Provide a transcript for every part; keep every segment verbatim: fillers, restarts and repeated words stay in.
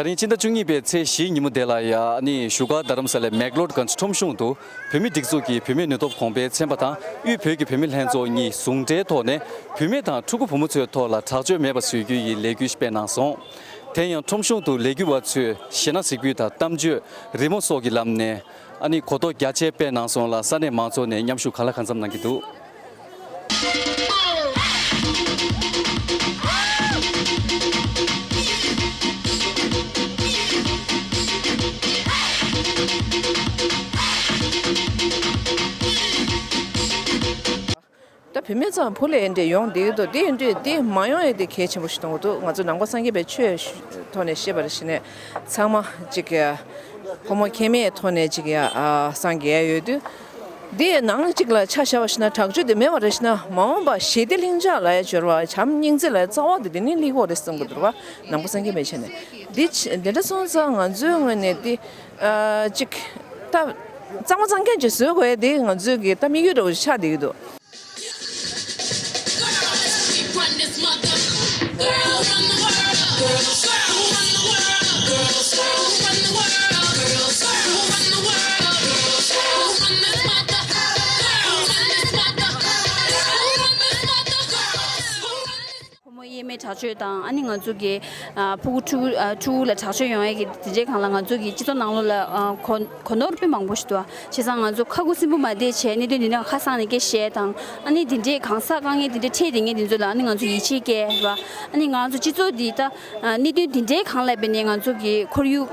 ད་རིང་སྤྱི་ཟླ་བཅུ་གཉིས་པའི་ཚེས་བཞིའི་ཉིན་མོ་དེ་ལ་ཡ་ཨ་ནི་བཞུགས་སྒར་རྡ་རམ་ས་ལའི་མེག་ལོར་གྷན་ཁྲོམ་གཞུང་དུ་བུད་མེད་སྒྲིག་འཛུགས་ཀྱི་བུད་མེད་ནུས་སྟོབས་གོང་འཕེལ་ཚན་པ་དང་དབུས་བོད་ཀྱི་བུད་མེད་ལྷན་ཚོགས་གཉིས་ཟུང་འབྲེལ་ཐོག་ནས་བུད་མེད་དང་ཕྲུ་གུ་བུ་མོ་ཚོའི་ཐོག་ལ་དྲག་སྤྱོད་མེད་པ་བཟོ་རྒྱུ་ཡི་ལས་འགུལ་སྤེལ་གནང་སོང་། དེ་ཡང་ཁྲོམ་གཞུང་དུ་ལས་འགུལ་བ་ཚོས་གཞས་སྣ་གཟིགས་འབུལ་དང་གཏམ་བརྗོད། རི་མོ་སོགས་ཀྱི་ལམ་ནས་ཨ་ནི་གོ་རྟོགས་རྒྱ་ཆེ་སྤེལ་གནང་སོང་ལ་ས་གནས་མང་ཚོགས་ནས་མཉམ་ཞུགས་གང་ལ་གང་འཚམ་གནང་གི་འདུག། ད་བུད་མེད་ཚང་བུ་ལས་འདྲ་ཡོང་བསྡད་ཀྱི་འདུག། དེ་ཡིན་དུས་དེ་མ་ཡོང་ཡས་དེ་གལ་ཆེན་པོ་ཞིག་མཐོང་གི་འདུག། ང་ཚོ་ནང་པ་སངས་རྒྱས་པའི་ཆོས་ཐོག་ནས་བཤད་པར་བྱས་ནས་ཚང་མ་ཅིག་ཕོ་མོ་ཁྱད་མེད་ཐོག་ནས་ཅིག་ཡ་སངས་རྒྱས་ཡོད་དུས། འདི་ནང་གཅིག་ལ་ཆ་བཞག་པ་ཞིག་ན་དྲག་སྤྱོད་དེ་མེད་པ་རེད་ཞིག་ན་མ་འོངས་པ་ཞི་བདེ་ལྷིང་འཇགས་ལ་ཡ་འབྱོར་བ་བྱམས་སྙིང་རྗེ་ལ་ཡ་རྩ་བ་དེ་དེ་ནི་ལེགས་པོ་རེད་བསམ་གི་འདུག་བ། ནང་པ་སངས་རྒྱས་པའི་ཆ་ནས་འདི་ཆ་འདི་འདྲ་སོང་ཙང་ང་ཚོའི་ངོས་ནས་འདི་ཨ་ཅིག་ད་གཙང་མ་གཙང་རྐྱང་ཅིག་བཟོ་དགོས་ཡ་དེ་ང་ཚོའི་གི་ད་དམིགས་ཡུལ་འདྲ་བོ་ཆགས་བསྡད་ཀྱི་འདུག། ཕོ་མོ་དབྱེར་མེད་དྲག་སྤྱོད་དང་ཨ་ནི་ང་ཚོ་གི་ཕྲུ་གུ་ཕྲུ་གུ་ཕྲུ་གུ་ལ་དྲག་སྤྱོད་ཡོང་ཡས་ཀྱི་དེ་འདྲའི་སྒང་ལ་ང་ཚོ་གི་སྤྱི་ཚོགས་ནང་ལོགས་ལ་གོ་གོ་ནོར་དཔེ་མང་པོ་ཞིག་འདུག། བྱས་ཙང་ང་ཚོ་ཁ་ཁུ་སིམ་པོ་མ་བསྡད་བྱས་གནད་དོན་འདི་འདྲ་ཁ་གསང་ནས་སྐད་བཤད་དང་ཨ་ནི་འདི་འདྲའི་གང་ཟག་དཀའ་ངལ་འདི་འདྲ་འཕྲད་བསྡད་མཁན་འདི་ཚོ་ལ་ཨ་ནི་ང་ཚོ་ཡིད་ཆེས་སྐྱེ་ར། ཨ་ནི་ང་ཚོ་སྤྱི་ཚོགས་འདི་ད་གནད་དོན་འདི་འདྲའི་སྒང་ལ་བྱས་ནས་ང་ཚོ་གི་ཁོར་ཡུག་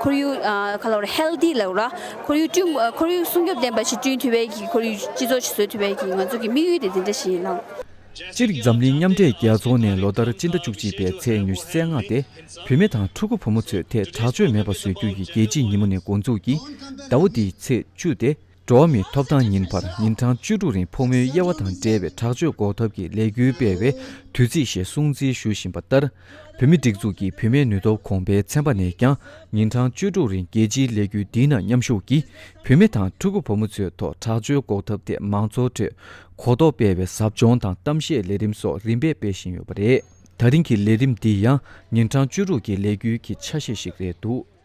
ཁོར་ཡུག་ག་ལབ་ར་ཧེལ་ཐི་ལབ་ར་ཁོར་ཡུག་བསྐྲུན་ཁོར་ཡུག་སྲུང་སྐྱོབ་ལྡན་པ་ཞིག་བསྐྲུན་ཐུབ་པའི་གི་ཁོར་ཡུག་སྤྱི་ཚོགས་ཤིག་བཟོ་ཐུབ་པའི་གི་ང་ཚོ་གི་དམིགས་ཡུལ་དེ་འདི་འདྲ་ཞིག་ཡིན་ལགས། སྤྱིར་འཛམ་གླིང་མཉམ་འབྲེལ་རྒྱལ་ཚོགས་ནས་ལོ་ལྟར་སྤྱི་ཟླ་བཅུ་གཅིག་པའི་ཚེས་ཉི་ཤུ་རྩ་ལྔ་སྟེ་བུད་མེད་དང་ཕྲུ་གུ་བུ་མོ་ཚོའི་ཐད་དྲག་སྤྱོད་མེད་པ་བཟོ་རྒྱུ་ཡི་རྒྱལ་སྤྱིའི་ཉིན་མོ་ནས་འགོ་འཛུགས་ཀྱིས་ཟླ་བ་འདིའི་ཚེས་བཅུ་སྟེ་འགྲོ་བ་མིའི་ཐོབ་ཐང་ཉིན་བར་ཉིན་གྲངས་བཅུ་དྲུག་རིང་ཕོ་མོའི་དབྱེ་བ་དང་འབྲེལ་བའི་དྲག་སྤྱོད་འགོག་ཐབས་ཀྱི་ལས་འགུལ་སྤེལ་བའི་དུས་ཚིགས་ཞེས་སྲུང་བརྩི་ཞུ་བཞིན་པ་ལྟར། བུད་མེད་སྒྲིག་འཛུགས་ཀྱི་བུད་མེད་ནུས་སྟོབས་གོང་འཕེལ་ཚན་པ་ནས་ཀྱང་ཉིན་གྲངས་བཅུ་དྲུག་རིང་རྒྱལ་སྤྱིའི་ལས་འགུལ་འདིའི་ནང་མཉམ་ཞུགས་ཀྱིས་བུད་མེད་དང་ཕྲུ་གུ་བུ་མོ་ཚོའི་ཐོག་དྲག་སྤྱོད་འགོག་ཐབས་ཐད་མང་ཚོགས་ཁྲོད་གོ་རྟོགས་སྤེལ་བའི་ཟབ་སྦྱོང་དང་གཏམ་བཤད་ལས་རིམ་སོགས་རིམ་པས་སྤེལ་བཞིན་ཡོད་པ་རེད། ད་རིང་གི་ལས་རིམ་འདི་ཡང་ཉིན་གྲངས་བཅུ་དྲུག་གི་ལས་འགུལ་གྱི་ཆ་ཤས་ཤིག་རེད་འདུག།